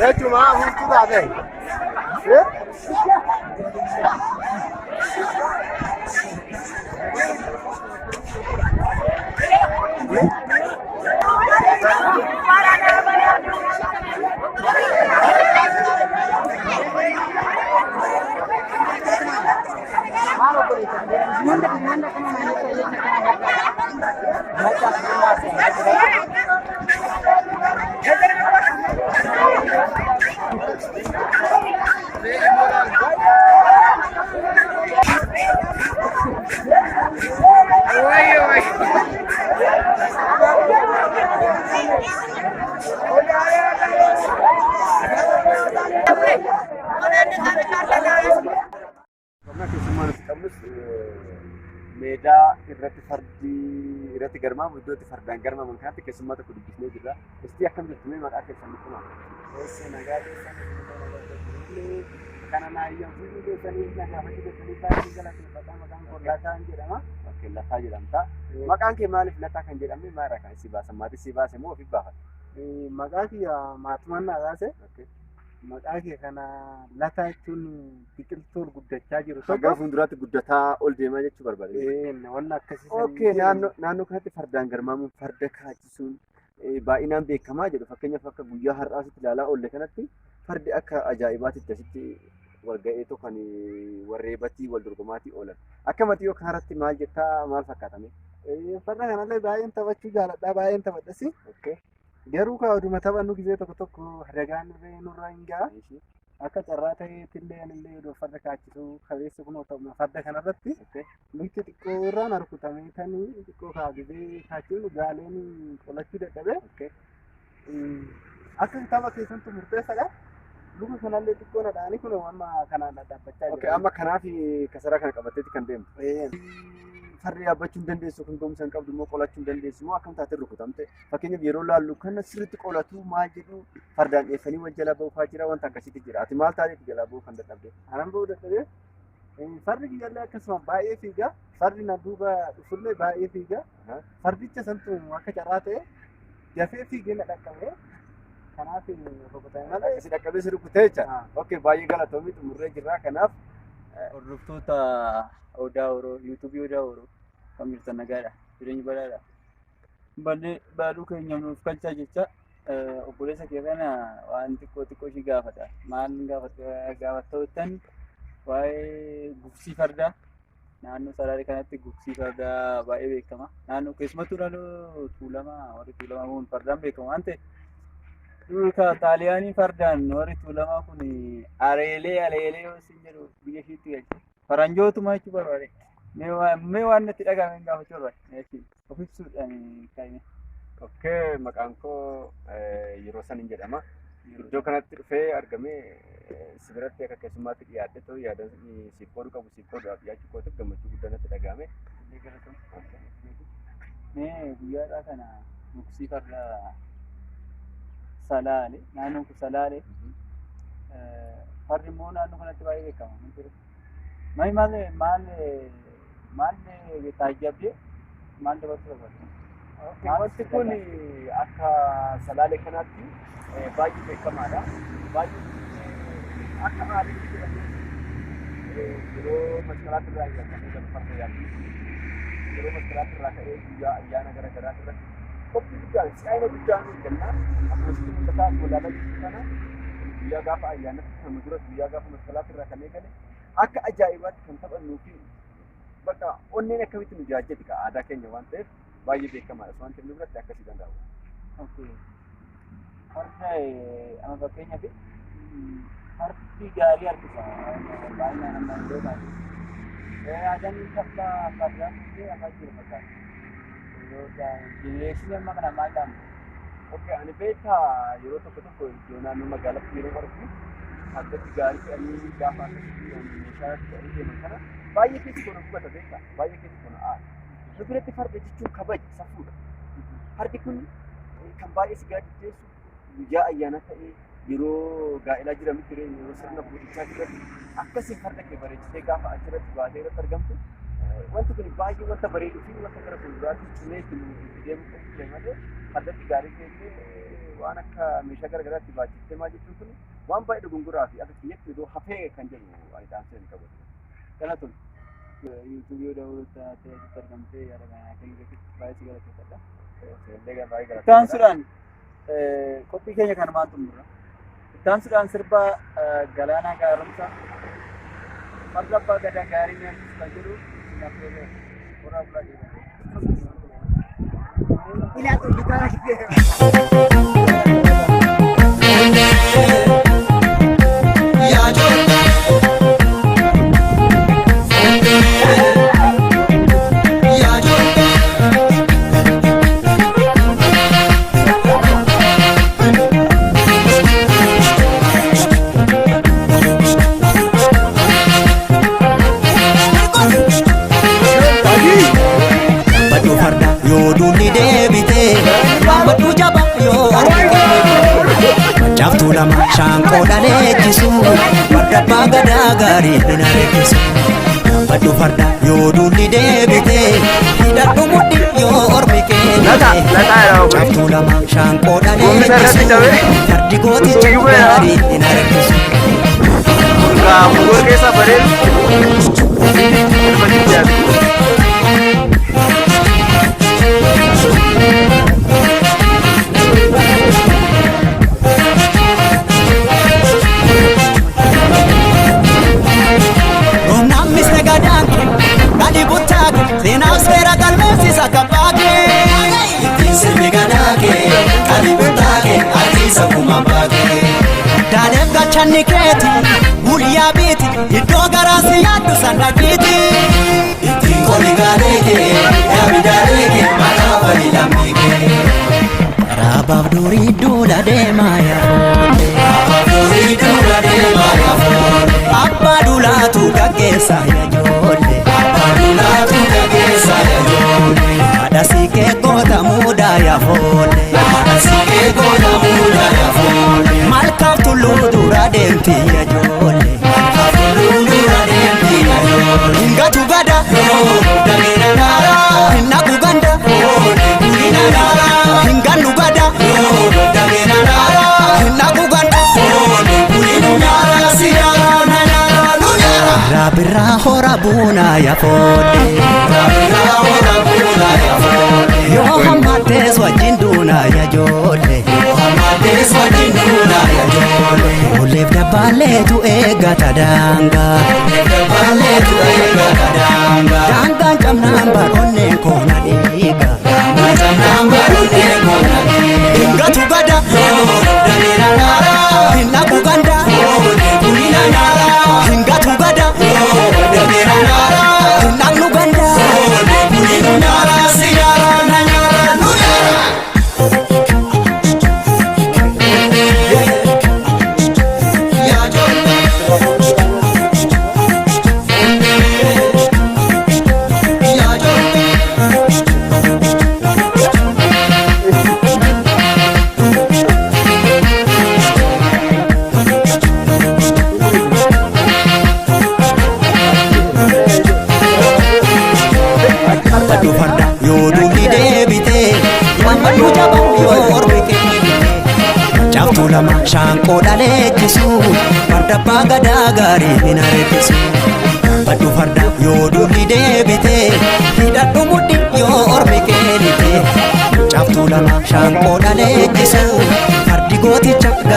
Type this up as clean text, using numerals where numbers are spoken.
Jechuun afuuftuu taate. Qonnaa keessummaa nuti qabnus meedaa irratti fardi irratti garmaamu iddoo itti fardaan garmaaman kanatti keessummaa tokko dubbisnee jirra. Istii akkam jirtu mee maqaa keessan nutti himaa? Eessa nagaa keessan kana naayyaan fuudhuu keessanii na gaafachuu keessanii baay'ee galateeffadha. Maqaan koo Lataan jedhama. Okay, Lataa jedhamta. Maqaan kee maaliif Lataa kan jedhame maal irraa kan si baasan? Maatii si baase moo ofiif baafate? Maqaa kiyya maatumaan naa baase. Maqaa kee kana Lataa jechuun biqiltuu ol guddachaa jiru Gara tokko. fuulduraatti guddataa ol deemaa jechuu barbaade. Wanna akkasii. Okay, naannoo kanatti fardaan garmaamuun farda kaachisuun baay'inaan beekamaa jedhu. Fakkeenyaaf akka guyyaa har'aa asitti ilaalaa oolle kanatti fardi akka ajaa'ibaatitti asitti wal ga'eetoo kan warreebatii wal dorgomaatii oolan. Akka matii yoo kanarratti maal jettaa maal fakkaatame? Farda kanallee baay'een taphachuu jaaladha baay'een taphadhasi. Okay. Garuu kaa oduma taphannu gizee tokko tokko ragaan irree nurra hin ga'a. Akka carraa ta'eetillee anillee odoo farda kaachisuu kabeessa kunoo ta'uma farda kanarratti lukti xiqqoo irraan rukutamee tanii xiqqoo kaa gizee kaachifnu gaaleen qolachuu dadhabee akka tapha keessattu murteessadha. Luka kanallee xiqqoo na dha'anii kunoo amma kanaan dhadhaabbachaa Okay, amma kanaaf kasaraa kana qabatteeti kan deemtu. Farda yaabbachuu hin dandeessu kun ga'umsa hin qabdu immoo qolachuu hin dandeessu moo akkam taatee rukutamte? Fakkeenyaaf yeroo laallu kana sirriitti qolatu maal jedhu fardaan dheeffanii wal jalaa ba'uufaa jira wanta akkasiitu jira. Ati maal taateeti jalaa ba'uu kan dadhabde? Anan ba'uu dadhabee fardi kiyyallee akkasuma baay'ee fiiga. Fardi na duuba dhufullee baay'ee fiiga. Fardicha santu akka carraa ta'e dafee fiigee na dhaqqabe. Kanaaf rukutame malee. Akkasii dhaqqabee si rukutee jecha. Okay, baay'ee galatoomii xumurree jirra. Kanaaf Hordoftoota Odaa Oroo, yuutuubii Odaa Oroo kan jirtan nagaadha. Jireenyi badhaadha. Ballee baaduu keenya nuuf galchaa jecha obboleessa kee kana waan xiqqoo xiqqoo ishii gaafata. Maal gaafatta jettan waa'ee gugsii fardaa naannoo Salaalee kanatti gugsii fardaa baay'ee beekama. Naannoo keessumattuu naannoo Tuulamaa warri Tuulamaa kun fardaan beekamu waan ta'eef dur ka Xaaliyaanii fardaan warri Tuulamaa kun areelee areelee yoo isin jedhu biyya ishiitti galche. Faranjootuma jechuu barbaade. Mee waan natti dhagahame hin gaafachuu barbaade. Of ibsuudhaan kaa'ime. Okay, maqaan koo yeroo saniin jedhama. Iddoo kanatti dhufee argamee si biratti akka keessummaatti dhiyaadhe ta'uu yaada siif qooduu qabu siif qooduudhaaf dhiyaachuu kootiif gammachuu guddaa natti dhagahame. Mee guyyaadhaa kana gugsii farda Salaale naannoon kun Salaale fardi immoo naannoo kanatti baay'ee beekama. Maal maal maal maal taajjabdee maal dabarsuu barbaadde? Wanti kun akka Salaalee kanaatti baay'ee beekamaadha. Baay'ee akka aadaatti jedhamee yeroo masqalaatti irraa eegalee kan farda yaabbii yeroo masqalaatti irraa ka'ee guyyaa ayyaana gara garaa irratti qophii guddaan si'aayina guddaan hojjenna. Akkuma sitti mul'ataa akkuma ilaalaa jirtu kana guyyaa gaafa ayyaanatti kan duras guyyaa gaafa masqalaatti irraa kan eegale akka ajaa'ibaatti kan taphannuu fi bakka onneen akkamitti nu jaajjati kaa aadaa keenya waan ta'eef baay'ee beekamaadha. Waan ta'eef nu biratti akkasii danda'amu. Okay. Farda amma fakkeenyaaf fardi gaarii harkisa baay'inaan amma iddoo taate. Aadaan tapha fardaa kunneen afaan jiru fakkaata. Yeroo jenereeshinii amma kana maal dhaamu? Okay, ani beekaa yeroo tokko tokko iddoo naannoo magaalaatti yeroo argu fardatti gaarii fe'anii gaafa akkasitti meeshaa fe'anii deeman kana baay'ee keessi koo na gubata beekaa baay'ee keessi koo na aara. Nu biratti farda jechuun kabaja safuudha. Fardi kun kan baay'ee si gaadiddeessu guyyaa ayyaanaa ta'ee yeroo gaa'elaa jiranitti yeroo sirna buutichaa irratti akkasii farda kee bareechitee gaafa achirratti baatee irratti argamtu Wanti kun baay'ee wanta bareeduu fi wanta gara fuulduraatti cimee itti deemuu qabu ture malee fardatti gaarii keessee waan akka meeshaa gara garaatti baachiftee maal jechuun kun waan baay'ee dogongoraa fi akka kiyyatti iddoo hafee kan jedhu ani dhaamsa hin qabu. Galatoon yuutuubii yoo daawwatu taatee asitti argamtee yaada kana kennu keessatti baay'ee si galateeffadha. Itti Ittaansuudhaan qophii keenya kanumaan xumurra. Ittaansuudhaan sirba Galaanaa Gaaromsaa farda abbaa gadaa gaarii nyaachis kan jedhu isin affeerreera. Horaa bulaa deemaa. Baddu farda yoo duulli deebite, baddu jaba yoo argite. Caaftuu lama shaanqoo dhaleechisu, farda abbaa gadaa gaarii hin harkisu. Baddu farda yoo duulli deebite, hidhadhu mudhi yoo ormi kennite. Caaftuu lama shaanqoo dhaleechisu, fardi gooticha gaarii hin harkisu. Namni sagadaan gadi buttaake seenaaf seera galmeessisa kabbaake. Ittiin sirni gadaake gadi buttaake atiisa kumaan baake. Daaleef gachanni keeti guyyaa biiti iddoo garaasi yaaddu sana giiti. Ittiin qoli gaaleeke yaami daaleeke maqaa fali lammiike. Raabaaf durii duula deemaa yaafoole. Raabaaf durii duula deemaa yaafoole. Abbaa duulaatu gaggeessa yaajoole. Abbaa duulaatu gaggeessa yaajoole. Haadha siiqee goota muudaa yaafoole. Haadha siiqee goota muudaa yaafoole. Malkaaf tulluu dura deemti yaajoole. Malkaaf tulluu dura deemti yaajoole. Hingatu gada. Damina naara. Hinnaku ganda. Gulina naara. Hingannu gada. Damina naara. Hinnaku ganda. Gulinu naara. Siyaara na naara nu naara. Raabirraa hora buunaa yaafoole. Raabirraa hora buunaa yaafoole. Yoo hammatees wajjin duunaa yaajoole. Yoo hammatees wajjin duunaa yaajoole. Olleef dabbaaleetu eeggata daangaa. Olleef dabbaaleetu eeggata daangaa. Daangaan cabnaan baroonneen koona dhiiga. Daangaan cabnaan baroonneen koona dhiiga. Hingatu gada. Damina naara. Hinnaku ganda. Gulina naara. Hingatu gada. Damina naara. Hinnaknu ganda. Gulinu naara. Siyaara na naara nu naara. Baddu farda yoo duulli deebite, baddu jaba yoo ormi kennite. Caaftuu lama shaanqoo dhaleechisu, farda abbaa gadaa gaarii hin harkisu. Baddu farda yoo duulli deebite, hidhadhu mudhi yoo ormi kennite. Caaftuu lama shaanqoo dhaleechisu, fardi gooticha.